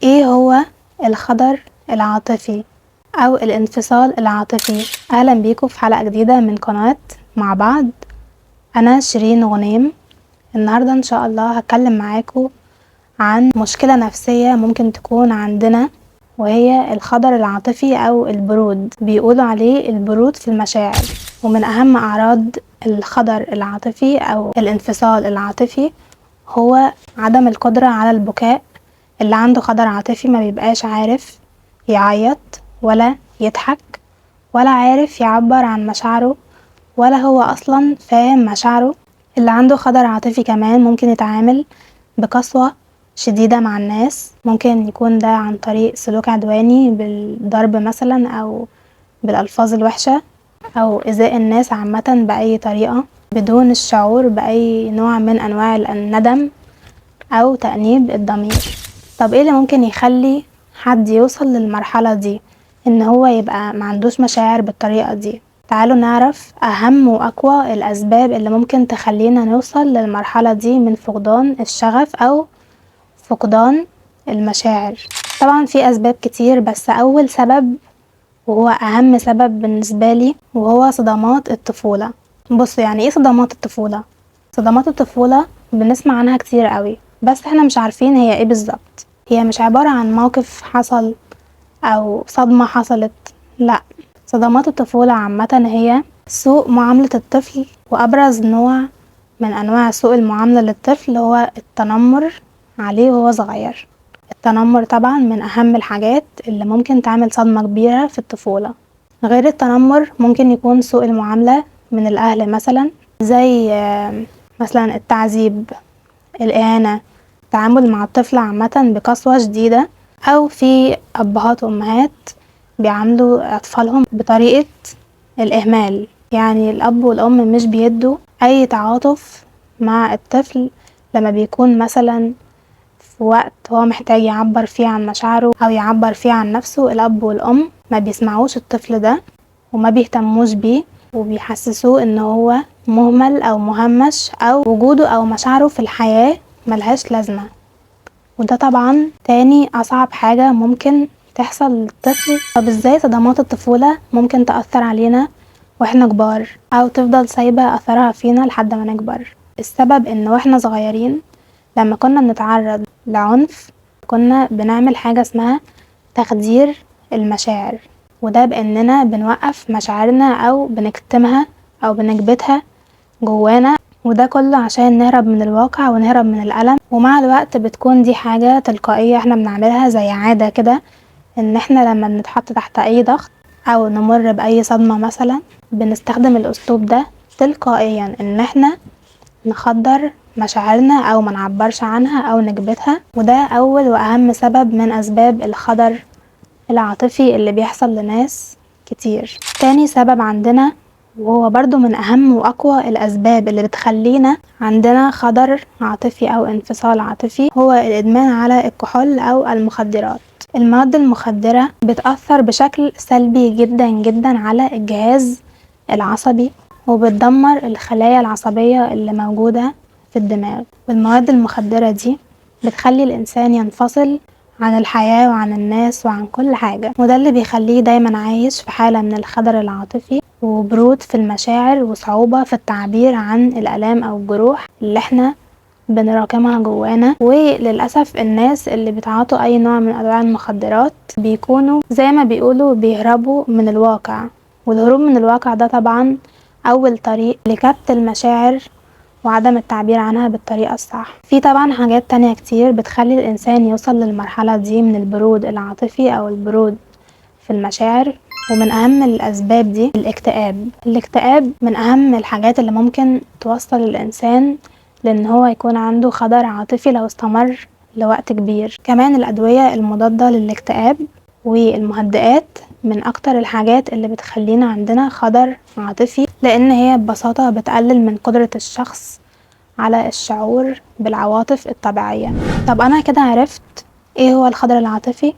ايه هو الخدر العاطفي او الانفصال العاطفي؟ اهلا بيكم في حلقة جديدة من قناة مع بعض. انا شيرين غنيم. النهاردة ان شاء الله هتكلم معاكم عن مشكلة نفسية ممكن تكون عندنا، وهي الخدر العاطفي او البرود، بيقولوا عليه البرود في المشاعر. ومن اهم اعراض الخدر العاطفي او الانفصال العاطفي هو عدم القدرة على البكاء. اللي عنده خدر عاطفي ما بيبقاش عارف يعيط ولا يضحك ولا عارف يعبر عن مشاعره، ولا هو اصلا فاهم مشاعره. اللي عنده خدر عاطفي كمان ممكن يتعامل بقسوة شديدة مع الناس، ممكن يكون ده عن طريق سلوك عدواني بالضرب مثلا او بالالفاظ الوحشة او ايذاء الناس عامة باي طريقة بدون الشعور باي نوع من انواع الندم او تأنيب الضمير. طب ايه اللي ممكن يخلي حد يوصل للمرحلة دي، ان هو يبقى ما عندوش مشاعر بالطريقة دي؟ تعالوا نعرف اهم واقوى الاسباب اللي ممكن تخلينا نوصل للمرحلة دي من فقدان الشغف او فقدان المشاعر. طبعا في اسباب كتير، بس اول سبب وهو اهم سبب بالنسبة لي وهو صدمات الطفولة. بصوا، يعني ايه صدمات الطفولة؟ صدمات الطفولة بنسمع عنها كتير قوي، بس احنا مش عارفين هي ايه بالظبط. هي مش عبارة عن موقف حصل او صدمة حصلت، لا، صدمات الطفولة عامة هي سوء معاملة الطفل، وابرز نوع من انواع سوء المعاملة للطفل هو التنمر عليه وهو صغير. التنمر طبعا من اهم الحاجات اللي ممكن تعمل صدمة كبيرة في الطفولة. غير التنمر ممكن يكون سوء المعاملة من الاهل مثلا، زي مثلا التعذيب، الاهانة، التعامل مع الطفل عامة بقسوة شديدة، او في ابهات وامهات بيعاملوا اطفالهم بطريقة الاهمال، يعني الاب والام مش بيدوا اي تعاطف مع الطفل لما بيكون مثلا في وقت هو محتاج يعبر فيه عن مشاعره او يعبر فيه عن نفسه. الاب والام ما بيسمعوش الطفل ده وما بيهتموش بيه، وبيحسسوه ان هو مهمل او مهمش، او وجوده او مشاعره في الحياة ملهاش لازمة. وده طبعا تاني اصعب حاجة ممكن تحصل للطفل. طب ازاي صدمات الطفولة ممكن تأثر علينا واحنا كبار، او تفضل سايبة اثرها فينا لحد ما نكبر؟ السبب ان واحنا صغيرين لما كنا بنتعرض لعنف كنا بنعمل حاجة اسمها تخدير المشاعر، وده باننا بنوقف مشاعرنا او بنكتمها او بنكبتها جوانا، وده كله عشان نهرب من الواقع ونهرب من الألم. ومع الوقت بتكون دي حاجة تلقائية احنا بنعملها زي عادة كده، ان احنا لما بنتحط تحت اي ضغط او نمر بأي صدمة مثلا بنستخدم الاسلوب ده تلقائيا، ان احنا نخدر مشاعرنا او ما نعبرش عنها او نكبتها. وده اول واهم سبب من اسباب الخدر العاطفي اللي بيحصل لناس كتير. تاني سبب عندنا وهو برضو من اهم واقوى الاسباب اللي بتخلينا عندنا خدر عاطفي او انفصال عاطفي هو الادمان على الكحول او المخدرات. المواد المخدرة بتأثر بشكل سلبي جدا جدا على الجهاز العصبي، وبتدمر الخلايا العصبية اللي موجودة في الدماغ. والمواد المخدرة دي بتخلي الإنسان ينفصل عن الحياة وعن الناس وعن كل حاجة، وده اللي بيخليه دايما عايش في حالة من الخدر العاطفي وبرود في المشاعر وصعوبة في التعبير عن الآلام أو الجروح اللي احنا بنراكمها جوانا. وللأسف الناس اللي بيتعاطوا أي نوع من أنواع المخدرات بيكونوا زي ما بيقولوا بيهربوا من الواقع، والهروب من الواقع ده طبعا أول طريق لكبت المشاعر وعدم التعبير عنها بالطريقة الصح. في طبعا حاجات تانية كتير بتخلي الإنسان يوصل للمرحلة دي من البرود العاطفي أو البرود في المشاعر، ومن أهم الأسباب دي الاكتئاب. الاكتئاب من أهم الحاجات اللي ممكن توصل الإنسان لأن هو يكون عنده خدر عاطفي لو استمر لوقت كبير. كمان الأدوية المضادة للاكتئاب والمهدئات من أكتر الحاجات اللي بتخلينا عندنا خدر عاطفي، لأن هي ببساطة بتقلل من قدرة الشخص على الشعور بالعواطف الطبيعية. طب أنا كده عرفت إيه هو الخدر العاطفي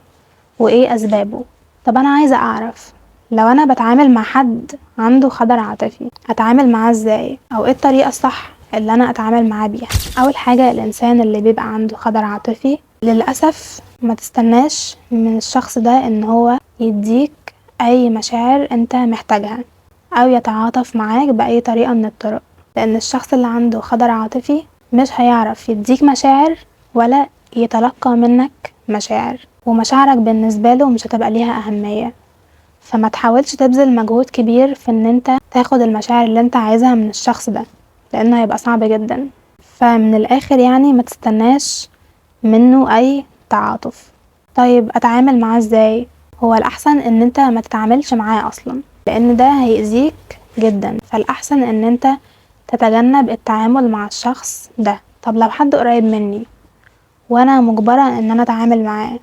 وإيه أسبابه. طب أنا عايزة أعرف لو أنا بتعامل مع حد عنده خدر عاطفي أتعامل معاه إزاي، أو إيه الطريقة الصح اللي أنا أتعامل معاه بيها. أول حاجة، الإنسان اللي بيبقى عنده خدر عاطفي للأسف ما تستناش من الشخص ده ان هو يديك اي مشاعر انت محتاجها او يتعاطف معاك بأي طريقة من الطرق، لان الشخص اللي عنده خدر عاطفي مش هيعرف يديك مشاعر ولا يتلقى منك مشاعر، ومشاعرك بالنسبة له مش هتبقى ليها أهمية. فما تحاولش تبذل مجهود كبير في ان انت تاخد المشاعر اللي انت عايزها من الشخص ده، لانه هيبقى صعب جدا. فمن الاخر ما تستناش منه اي تعاطف. طيب اتعامل معاه ازاي؟ هو الاحسن ان انت ما تتعاملش معاه اصلا، لان ده هيأذيك جدا، فالاحسن ان انت تتجنب التعامل مع الشخص ده. طب لو حد قريب مني وانا مجبرة ان انا اتعامل معاه،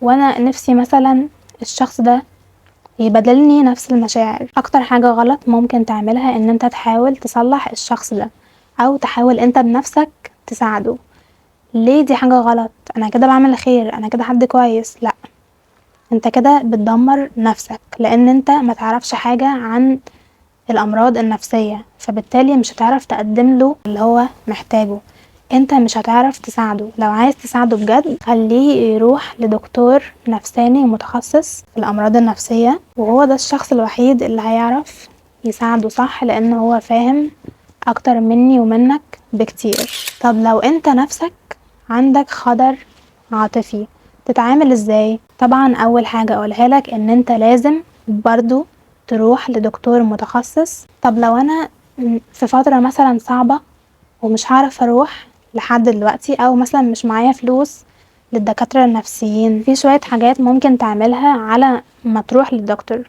وانا نفسي مثلا الشخص ده يبادلني نفس المشاعر، اكتر حاجة غلط ممكن تعملها ان انت تحاول تصلح الشخص ده او تحاول انت بنفسك تساعده. ليه دي حاجة غلط؟ انا كده بعمل خير، انا كده حد كويس. لا، انت كده بتدمر نفسك، لان انت ما تعرفش حاجة عن الامراض النفسية، فبالتالي مش هتعرف تقدم له اللي هو محتاجه، انت مش هتعرف تساعده. لو عايز تساعده بجد خليه يروح لدكتور نفساني متخصص في الامراض النفسية، وهو ده الشخص الوحيد اللي هيعرف يساعده صح، لان هو فاهم اكتر مني ومنك بكتير. طب لو انت نفسك عندك خدر عاطفي تتعامل ازاي؟ طبعا اول حاجة اقولها لك ان انت لازم برضو تروح لدكتور متخصص. طب لو انا في فترة مثلا صعبة ومش هعرف اروح لحد دلوقتي، او مثلا مش معايا فلوس للدكاترة النفسيين، في شوية حاجات ممكن تعملها على ما تروح للدكتور،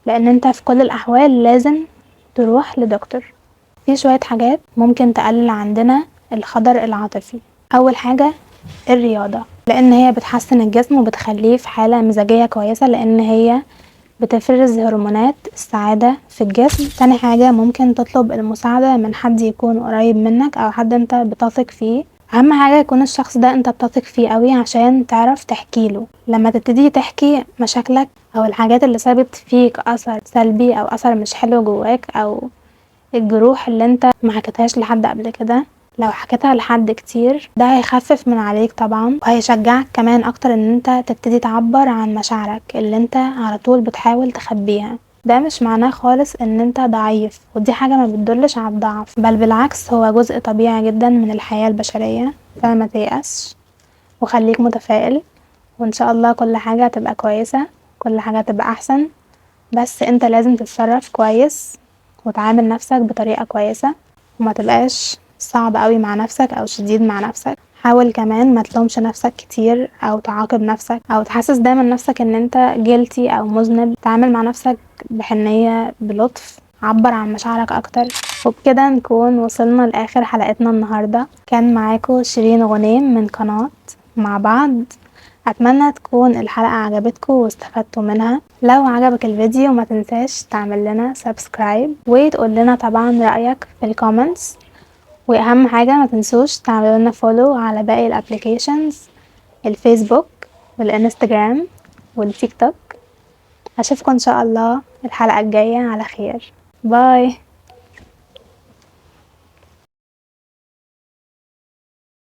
لان انت في كل الاحوال لازم تروح لدكتور. في شوية حاجات ممكن تقلل عندنا الخدر العاطفي. اول حاجة الرياضة، لان هي بتحسن الجسم وبتخليه في حالة مزاجية كويسة، لان هي بتفرز هرمونات السعادة في الجسم. تاني حاجة ممكن تطلب المساعدة من حد يكون قريب منك او حد انت بتثق فيه. اهم حاجة يكون الشخص ده انت بتثق فيه قوي عشان تعرف تحكي له. لما تبتدي تحكي مشاكلك او الحاجات اللي سابت فيك اثر سلبي او اثر مش حلو جواك، او الجروح اللي انت ما حكيتهاش لحد قبل كده، لو حكيتها لحد كتير ده هيخفف من عليك طبعا، وهيشجعك كمان اكتر ان انت تبتدي تعبر عن مشاعرك اللي انت على طول بتحاول تخبيها. ده مش معناه خالص ان انت ضعيف، ودي حاجة ما بتدلش على الضعف، بل بالعكس هو جزء طبيعي جدا من الحياة البشرية. فما تيأسش وخليك متفائل، وان شاء الله كل حاجة هتبقى كويسة، كل حاجة هتبقى احسن، بس انت لازم تتصرف كويس وتعامل نفسك بطريقة كويسة، وما تبقاش صعب قوي مع نفسك او شديد مع نفسك. حاول كمان ما تلومش نفسك كتير او تعاقب نفسك او تحسس دايما نفسك ان انت جيلتي او مذنب. تعامل مع نفسك بحنية، بلطف، عبر عن مشاعرك اكتر. وبكده نكون وصلنا لاخر حلقتنا النهاردة. كان معاكم شيرين غنيم من قناة مع بعض. اتمنى تكون الحلقة عجبتكم واستفدتوا منها. لو عجبك الفيديو ما تنساش تعمل لنا subscribe وتقول لنا طبعا رأيك في ال comments، واهم حاجة ما تنسوش تعملوا لنا follow على باقي ال applications، الفيسبوك والانستجرام والتيك توك. اشوفكم ان شاء الله الحلقة الجاية على خير. bye.